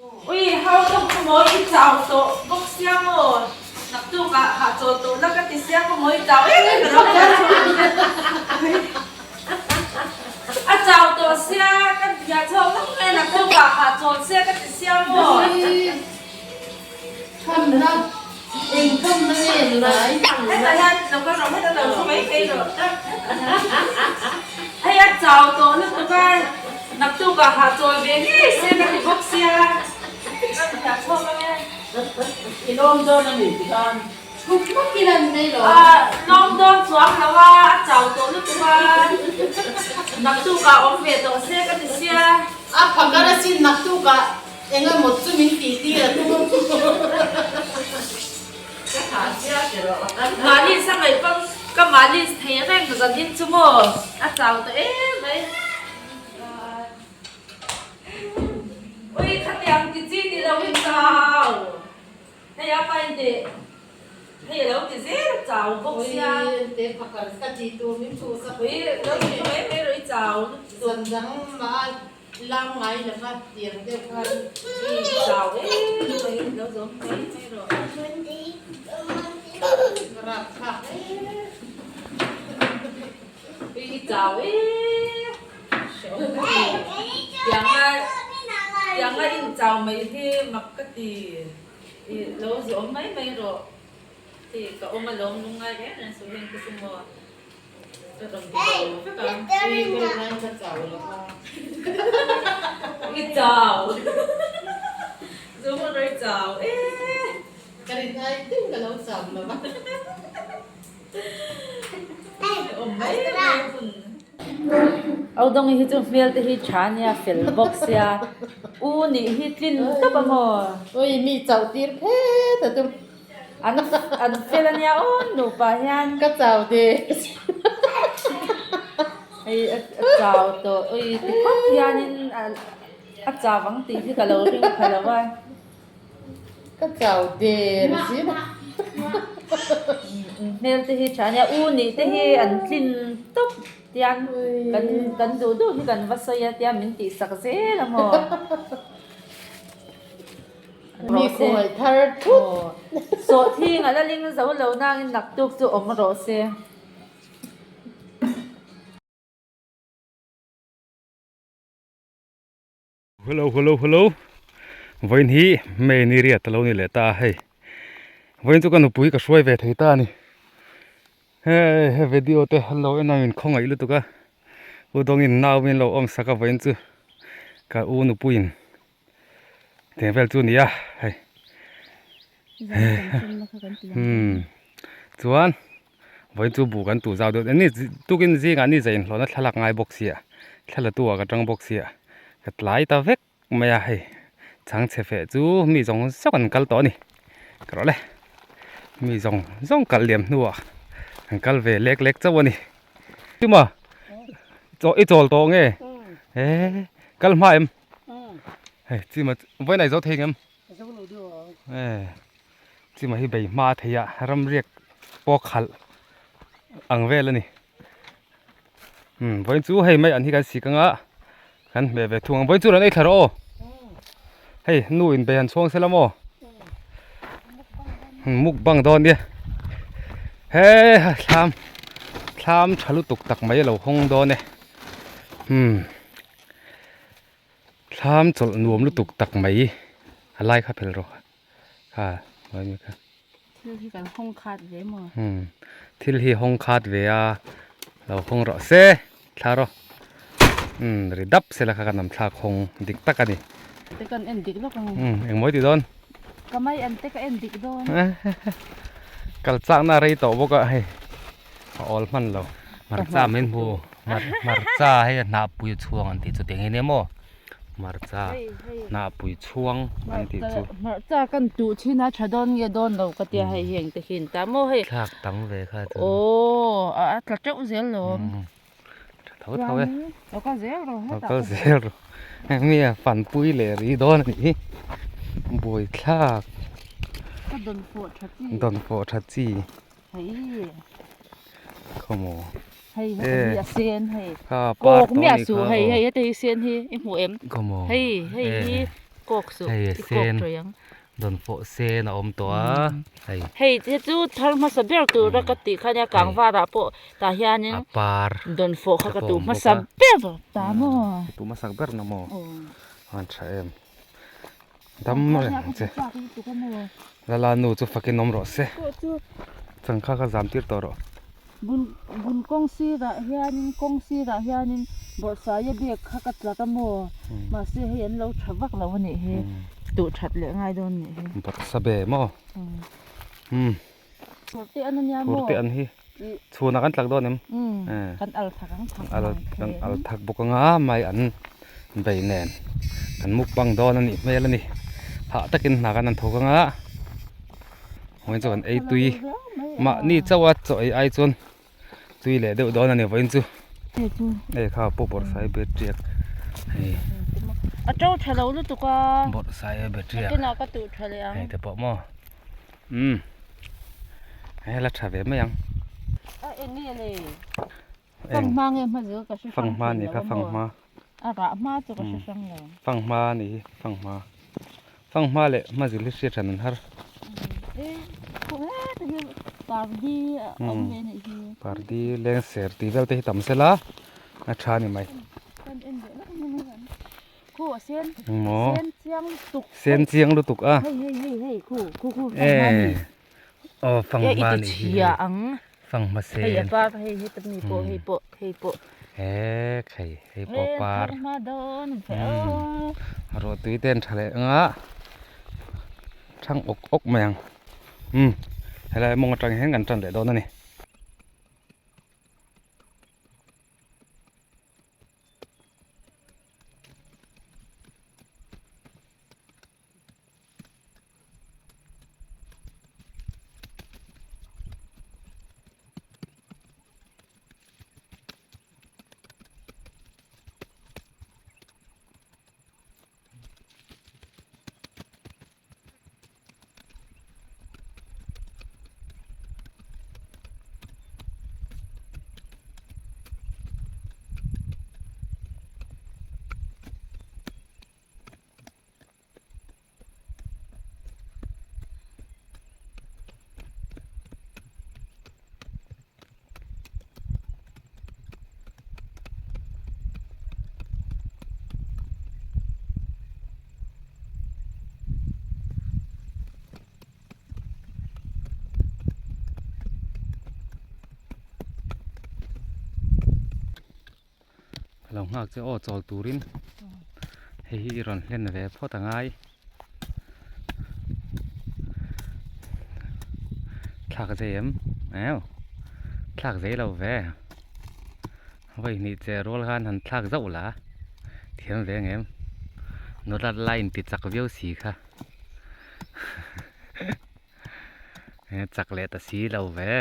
Ui hau tawk chu mawi i chau tawh bawk sia maw? Naktuk ah hahchawl tawh la ka ti sia maw mawi chau em em ka lo ti a chau tawh sia ka hnial chhuak vak mai a naktuk ah hahchawl sia ka ti sia maw? Khamna eng khamna nge ni ngai? Hetah hian lo kal rawh hetah lo thu mai mai rawh. Hei a chau tawh lutuk a, naktuk ah hahchawl ve ngei se ka ti bawk sia. Ka hnial chhuak ang e. I lawm dawn a ni ti khan. Chhuk hmak in an nei lo. Lawm dawn chuang lo a, a chau tawh lutuk a, naktuk ah awm ve tawh se ka ti sia. A phakar asin naktuk ah Eng emaw chu min tih tir a tum. Ka thah sia ti rawh. Malis a ngaih pawn ka malis thei reng zan in chu maw a chau ta em mai. Ui khatiang ti chi ni lo in chau. Hei a pa in teh hei a lo ti zel a chau bawk sia. Ui te phakar ka tih tur min chhuhsak. Ui lo ti mai mai rawh i chau. Zan dang mah a Lang ngai lova tiang deuh khan i chau em mai lo zawm mai mai rawh. Rap thlak em. I chau em. Tiang a tiang a in chau mai hi mak ka ti i lo zawm mai mai rawh. Hei ka awm alawm lungngai reng reng suh heng te chu maw. I chau chu rei chau e ka rin ai deuh ka lo chau lo va awm mai mai hun Audawng hi chu hmel te hi tha nia fel bawk sia u nih hi tlin tawp a maw ui mi chauh tir phet a tum An an fel ania aw nupa hian. Ka chau de. Hei a chau tawh ui ti khawp hianin a chau ang tih hi ka lo ring pha lo a. Ka chau der zin a. Hmel te hi tha ania u nih te hi an tlin tawp tiang kan kan duh duh hi kan va sawi a tia min tihsak zel a maw. Mi khawngaih thar thut. Sawhthing a la ling zo lo nangin naktuk chu awm rawh se. Hello hello hello vawiin hi May ni riat a lo ni leh ta a hei vawiin chu ka nupui ka hruai ve thei ta a ni hei he video te an lo en a min khawngaih lutuk a u dawngin nau min lo awm sak a vawiin chu ka u nupuiin Tiang vel chu a ni a hei umm chuan vawiin chu buh kan tuh zau deuh ni tukin zingah ni zah inhlawhna thlalak ngai bawk sia thla la tu ah ka tang bawk sia ka tlai ta vek mai a hei chhangchhe feh chu mi zawng zawng an kal tawh a ni ka rawh le mi zawng zawng kal liam hnuah an kal ve lek lek chauh a ni chuma chaw i chawl tawh nge eh kal hma em. Hei chima vawiin a i zo thei ngem? Eh chima hi bei hma thei a ramriak pawh khalh ang vel a ni umm vawiin chu hei mai an hi kan sik anga kan hmeh ve thung ang vawiin chu rawn ei thla rawh aw hei nu in bei han chhuang se la maw mukbang dawn nia he thlam thlam tha lutuk tak mai a lo hawng dawn e umm. Thlam chawlh nuam lutuk tak mai a lai kha phel rawh kha mai mai kha. Thil hi kan hawng khat ve maw? Hmm thil hi hawng khat ve a lo hawng rawh se thla rawh hmm ri dap se la kha kan namthlak hawng dik tak a ni. Te kan en dik lawk ang. Hmm engmawi ti dawn? Ka mai an te ka en dik dawn. Kal chakna a rei tawh bawk a hei. A awl hman lo. Hmarcha min hmu. Hmarcha hei a hnahpui chhuang an tih chu tiang hi nia maw? Hmarcha hnahpui chhuang an tih chu. Hmarcha kan tuh thin a tha dawn nge dawn lo ka tia hei heng te hi an ta maw hei. Thlak tam ve kha chuan. Aw a tla teuh zel lo. Tha tho tho e. Lo kal zel rawh hetah. Lo kal zel rawh. Heng mi a fanpui leh ri dawn a nih hi. Buaithlak. Ka dawn fawh tha chi. Dawn fawh tha chi. Hei. Khawmaw. Hei hei a sen hei. Kha par tawh ni kha. Hei hei hei sen hi i hmu em? Khawmaw. Hei hei hi. Kawk suh Hei i kawk sen tawih ang. Dawn fawh sen a awm tawh a hei. Hei he chu thar hmasa ber tura ka tih kha nia kangvarah pawh tah hianin A par dawn fawh kha te ka pawh tuh awm bawk hmasa a. ber ta maw. Ka tuh hmasak ber na maw? Aw. A tha em. Dam reng ang che. Lala nu chu fakin awm rawh se. Changkha kha zam tir tawh rawh. Bun bun kawng sirah hianin kawng sirah hianin bawrhsaia bag kha ka tlat a maw mahse hei an lo tha vak lo a nih hi tuh that leh ngai dawn a nih hi. Bawrhsa be maw? Umm. Phur te an ania maw? Phur te an hi. Chhunah kan tlak dawn em? Kan al thak ang thak al kan al thak bawk anga mai an bei nen kan mukbang dawn a nih hmel a ni. Hah takin hna kan han thawk anga vawiin chu kan ei tui mahni chauh a chaw ei ai chuan tui leh deuh dawn a ni vawiin chu hei kha pawh bawrhsai be tiak hei a to tha lo lutuk a bawrhsai be tiak tunah ka tuh tha leh ang hei te pawh maw Umm hei la tha ve mai ang. A eng nge le? Fanghma nge hma zil ka hre hrang Fanghma ni kha fanghma. A rah hma chu ka hre hrang lo. Fanghma ni hi fanghma. Fanghma leh hma zil hi hriat hran an har. E khaw heta hi pardi a awm ve anih hi. Pardi leng ser tih vel te hi tam sela a tha ni mai. Kan en leh lawk mai ang. Khu a sen. Engmaw? Sen chiang lutuk. Sen chiang lutuk a. Hei hei hei hei khu khu khu fanghma ni. Aw fanghma ni hi. Chhia ang. Fanghma sen. Hei a par hei hei tami pawh hei pawh hei pawh. Ek hei hei pawh par. Fanghma dawn ve aw. Ruah tui te an tha leh ang a. Thang awk awk mai ang. Umm helai mawng atang hian kan tan leh dawn a ni. Ka lo nghak che aw chawl turin hei hi i rawn hlen ve phawt a ngai thlak zei em eu thlak zei lo ve vawi hnih che rual khan han thlak zauh la thiam ve ang em nula lai inti chak viau si kha chak leh ta si lo ve.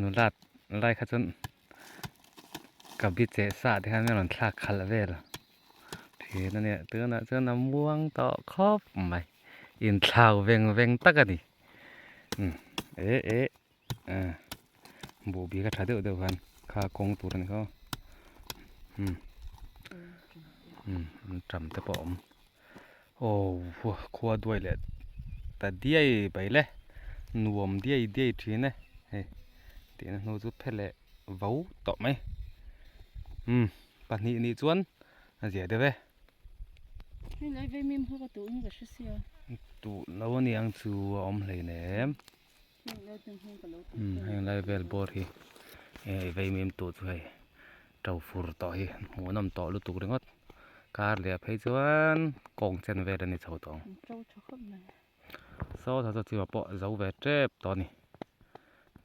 Nula lai kha chuan ka bi cheh sa te khan min rawn thlak khalh vel thin a nia tunah chuan a muang tawh khawp mai inthlau veng veng tak a ni eh eh buh bik a tha deuh deuh khan kha kawng tur a ni kha aw an tam te pawh a awm. Aw khua duai leh ta diai bai le nuam diai diai thin e hei tihna hnu chu phe leh vo tawh mai umm pahnih nih chuan a zia deuh e. Tuh lo aniang chu a awm hleinem umm heng lai vel bawr hi hei vaimim tuh chu hei to fur tawh hi hmuhnawm tawh lutuk ringawt. Kar leh phei chuan kawng chen vel a ni chho tawh ang. Saw tha chu chima pawh zo ve tep tawh a ni.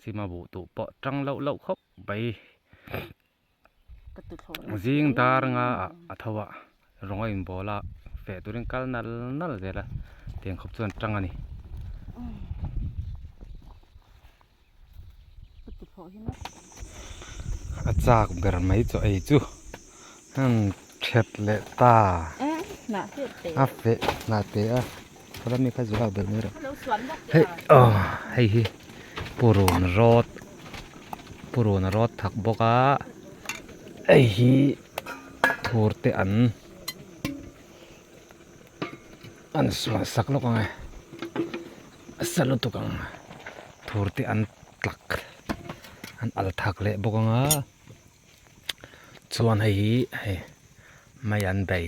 Chima buh tuh pawh tang loh loh khawp mai. Zing dar nga ah a tho a rawng a inbawl a feh turin kal nal nal zel a tiang khawp chuan tang a ni. A chak ber mai chaw ei chu an that leh ta a feh hnah teh a khaw mi kha zu lak belh mai rawh hei aw hei hi purun rawt purun a rawt thak bawk a hei hi. Thur te an an suan sak lawk ang e a sa lutuk ang thur te an tlak an al thak leh bawk ang a chuan hei hi hei mai an bei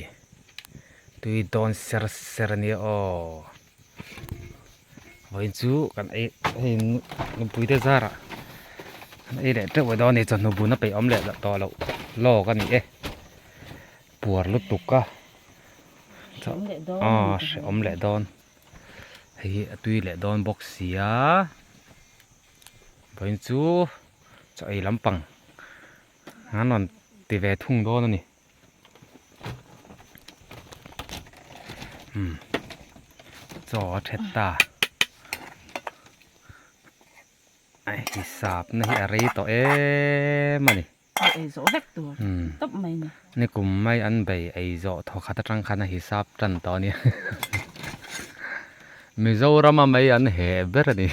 tui dawn ser ser a nia aw vawiin chu kan ei hei nupui te zarah kan ei leh teuh dawn a ni chawhnu bun a peih awm leh tawh loh lawk a ni e. Puar lutuk a aw hrehawm leh dawn hei hi a tui leh dawn bawk si a vawiin chu chaw ei lampang an rawn ti ve thung dawn a ni umm chaw a that ta a hisapna hi a rei tawh em a ni. Ei ei zawh vek tur tawp mai ni. Ni kum mai an bei ei zawh thaw khat atang khan a hisap tan tawh a nia. Mizoram a mai an heh ber a ni.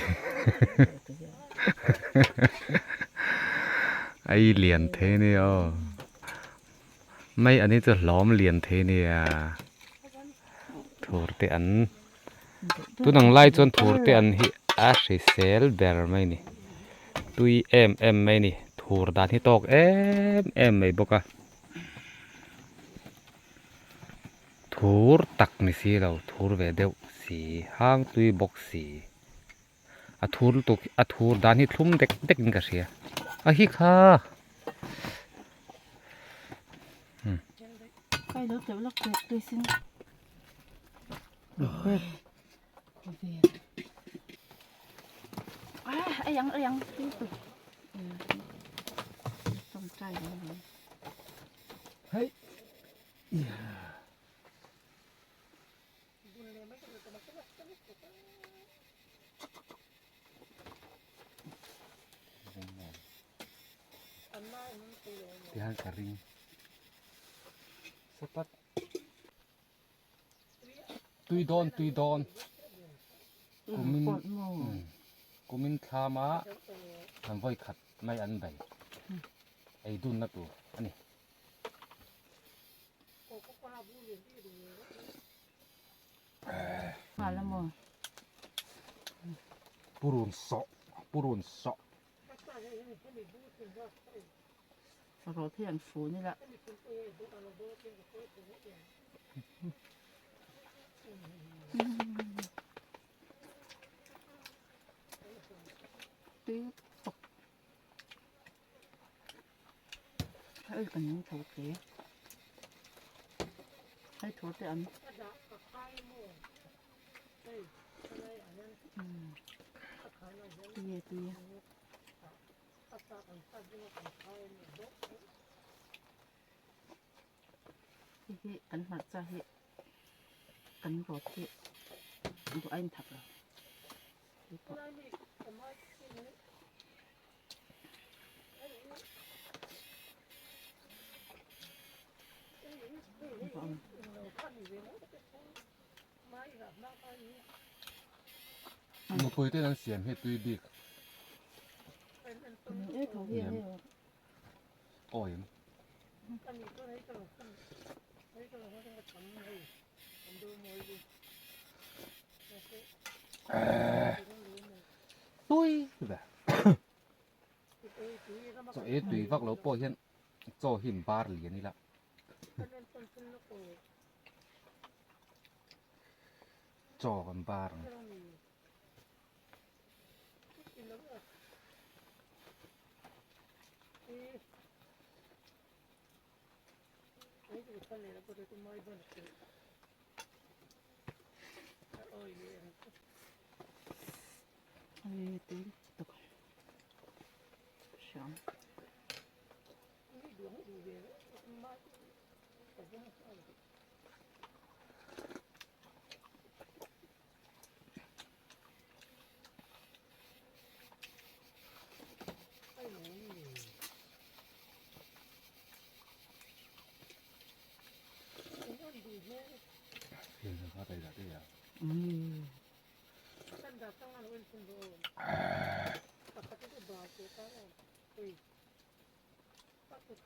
Ei lian thei a nia aw. Mai an hi chu hlawm lian thei a nia. Thur te an Tunang lai chuan thur te an hi a hrisel ber mai a ni tui em em mai a ni thur dan hi tawk em em mai bawk a thur tak ni si lo thur ve deuh si hang tui bawk si a thur lutuk a thur dan hi thlum dek dek in ka hria a hi kha. Tihian ka ring sapat tui dawn tui dawn kumin kumin thlama an vawi khat mai an bei ei dunna tur a ni. Purun sawh purun sawh. Rawt hi an fun ila. Tui tawk. Hei kan ning tho hle. Hei thur te an. Tui tui. Hei hi kan hmarcha hi kan rawt hi duh a inthak lo. Hei pawh. Nupui ten an siam hi tui bik. Awi. Tui ve. Chaw ei tui vak lo pawh hian chaw hi in bar lian ila. Chaw kan bar ang.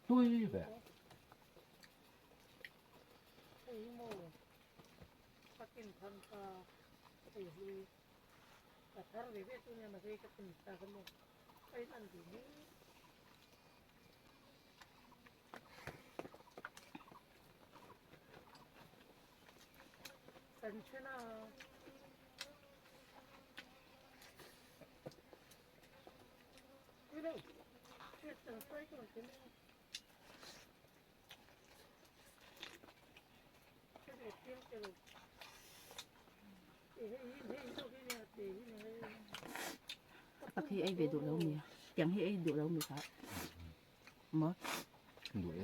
Tui ve. Tak hi ei ve duh lo mi tiang hi ei duh lo mi kha maw duh e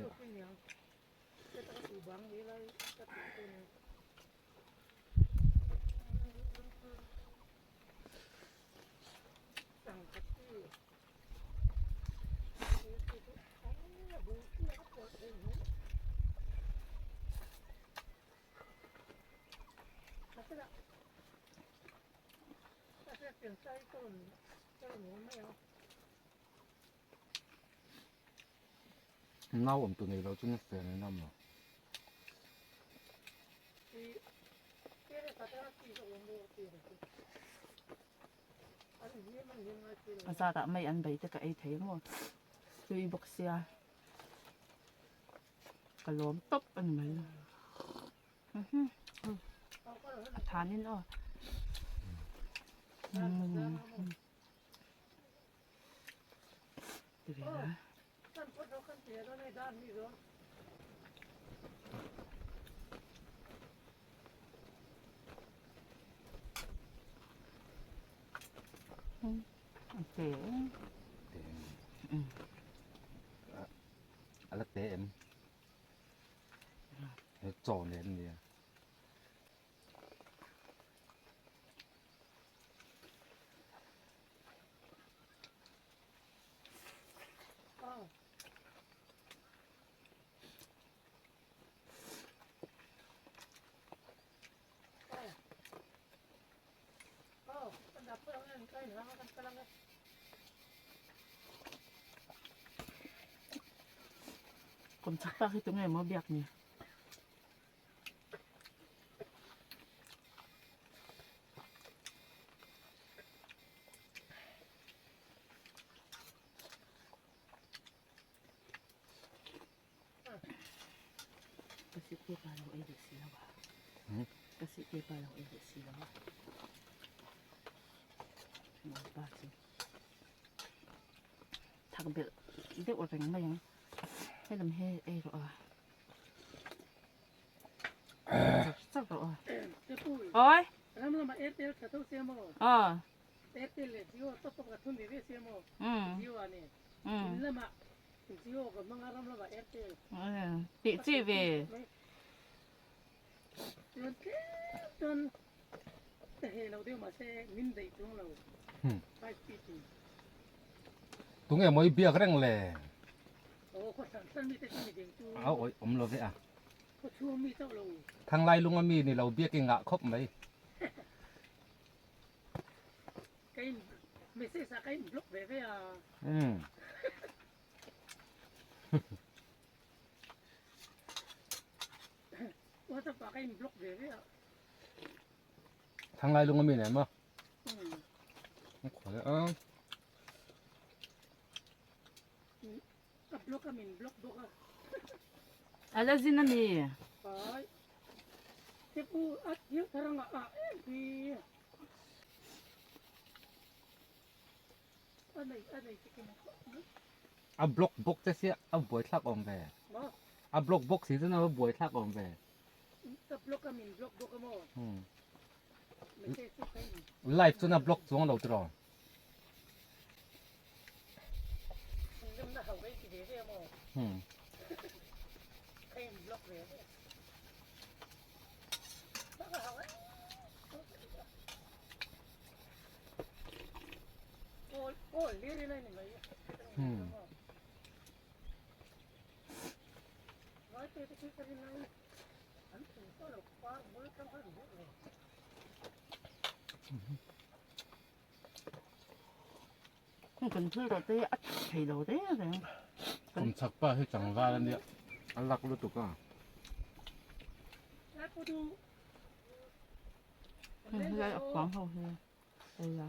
Nau awm tu nei lo chu na fel in a maw. A zat ah mai an bei te ka ei thei maw tui bawk sia ka lawm tawp a ni mai a than in aw ti ve a. Te A la te em chaw nen nia. Kum chak tak hi tunge maw biak ni. Kasi te pa lo ei duh si lo a. Kasi te pa lo ei duh si lo a. Pa chu. Thak belh deuh reng mai ang. Helam hi ei rawh a. Chak chak rawh a. Oi! Ram lama Airtel tha tho se maw? Aw. Airtel leh Jio top up ka thun ve ve se maw? Jio a ni. In lama Jio ka hmang a ram lama Airtel. Tih chi ve. Chuan tlem chuan ka hei lo deuh mahse min daih chuang lo. 5 feet in. Tunge maw i biak reng le? Aw khaw hran hran mi te chu mi ding chu. A awih awm lo ve a. Khaw chhung mi chauh lo. Thanglai lunga mi ni lo biak i ngah khawp mai. Ka in message ah ka in block ve ve a. Umm. WhatsApp ah ka in block ve ve a. Thanglai lunga mi nen maw? Umm. Khawi a. Ka block a min block bawk a. A la zin a ni. Ai. Te pu a thil thar anga ah em hi. A nei a nei chikin A block bawk che sia a buaithlak awm ve. Maw? A block bawk si chuan a buaithlak awm ve. Ka block a min block bawk a maw? Hmm. Message chu ka in. Live chuan a block chuang lo tiraw. Inzawmna ho ka inti ve ve a maw? Hmm. Ka in block ve ve. Bak a ho e. Kawl kawl lir ila ni mai. Hmm. Vai te te khi ka rin lai. An tu to lo par bul tang kha ru le. Kan thil rawh te a thei lo reng reng. Kum chak pa hi tlangval a nia a lak lutuk a. Lai pawh chu Helai a khuang ho hi ei a.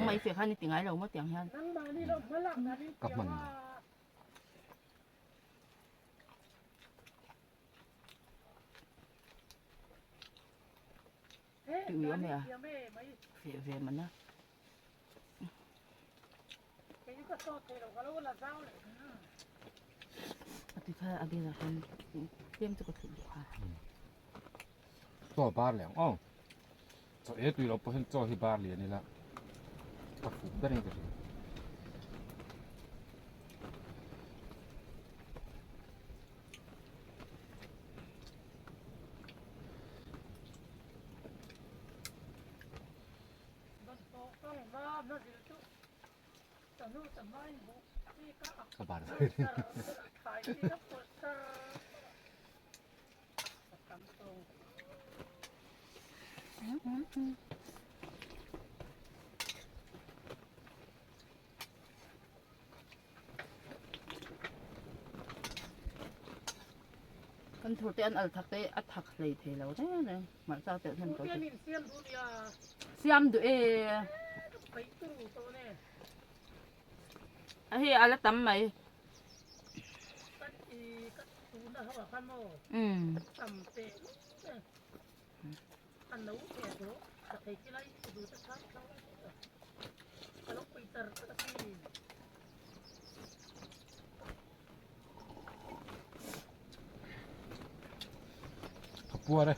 Mai fe khan i ti ngai lo maw tiang hian. Ka hman. Ti ui awm e a fe ve man a. A ti kha a bilah khan tlem chu ka thut duh a. Chaw bar leh ang aw. Chaw e tui loh pawh hian chaw hi bar lian ila ka fuh ber in ka hria. Ka bar Kan thur te an al thak te a thak hlei thei lo reng reng hmarcha telh hnem tawh chu. Siam duh e. A hei a la tam mai. Umm. Ka puar e.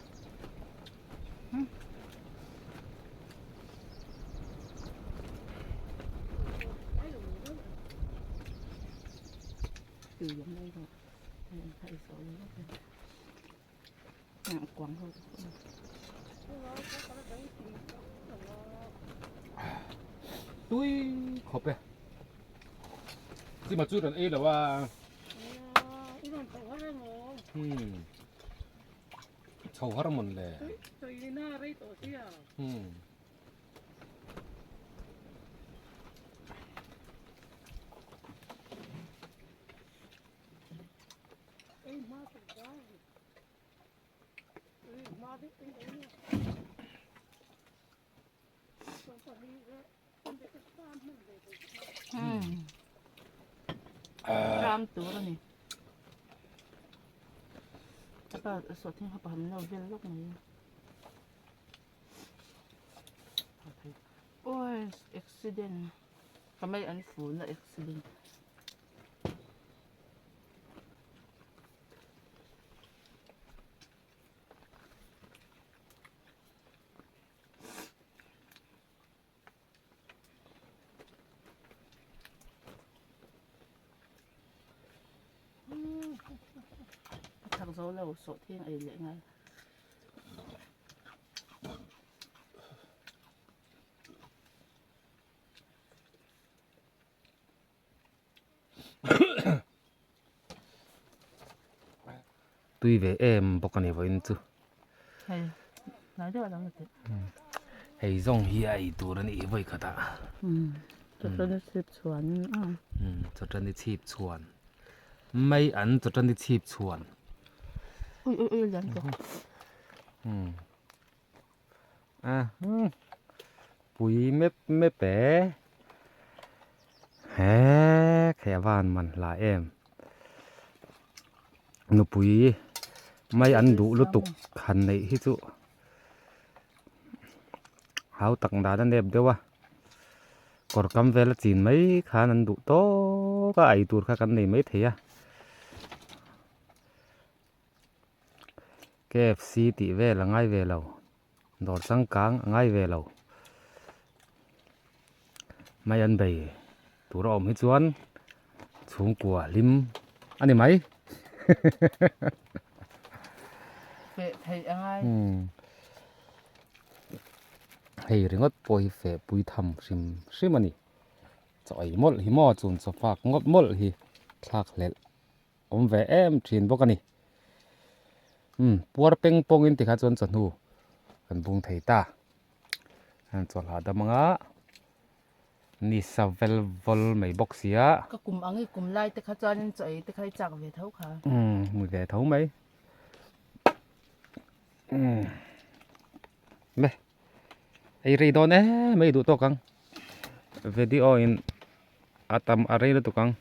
Tui khawp e. Chima chu rawn ei lo a. Hmm. Chho har mawn le. Hmm. Ram tur a ni. Apa sawhthing hapa han lo vel lawk mai. Oi accident. Ka mai an fun a accident. A thak zo lo sawh thing ei leh ngai. Tui ve em bawk a ni vawiin chu. Hei hnai deuh a lo ni teh. Hei zawng hi a ei tur a ni vawi khat ah. Chawṭani chhip chhuan a. Chawṭani chhip chhuan. Mai an chawṭani chhip chhuan. Ui ui ui lian tawh. Pui mep mep e. He hei a van man hla em. Nupui mai an duh lutuk han neih hi chu hau tak dan a nep deuh a. Kawr kam vel a chin mai khan an duh tawk a ei tur kha kan nei mai thei a. KFC tih vel a ngai ve lo dawr changkang a ngai ve lo mai an bei tur a awm hi chuan chhungkua hlim a ni mai Feh theih a ngai. Hei ringawt pawh hi feh pui tham hrim hrim a ni chaw ei mawlh hi maw chun chaw fak ngawt mawlh hi thlak hlelh. awm ve em thin bawk a ni. Umm puar peng pawngin tikha chuan chawhnu kan bung thei ta. An chawlh hahdam anga ni sa vel vawl mai bawk sia. Ka kum ang i kum lai te kha chuanin chaw ei te kha i chak ve tho kha. Umm hmu ve tho mai. Umm me ei rei dawn em mai duh tawk ang video in a tam a rei lutuk ang.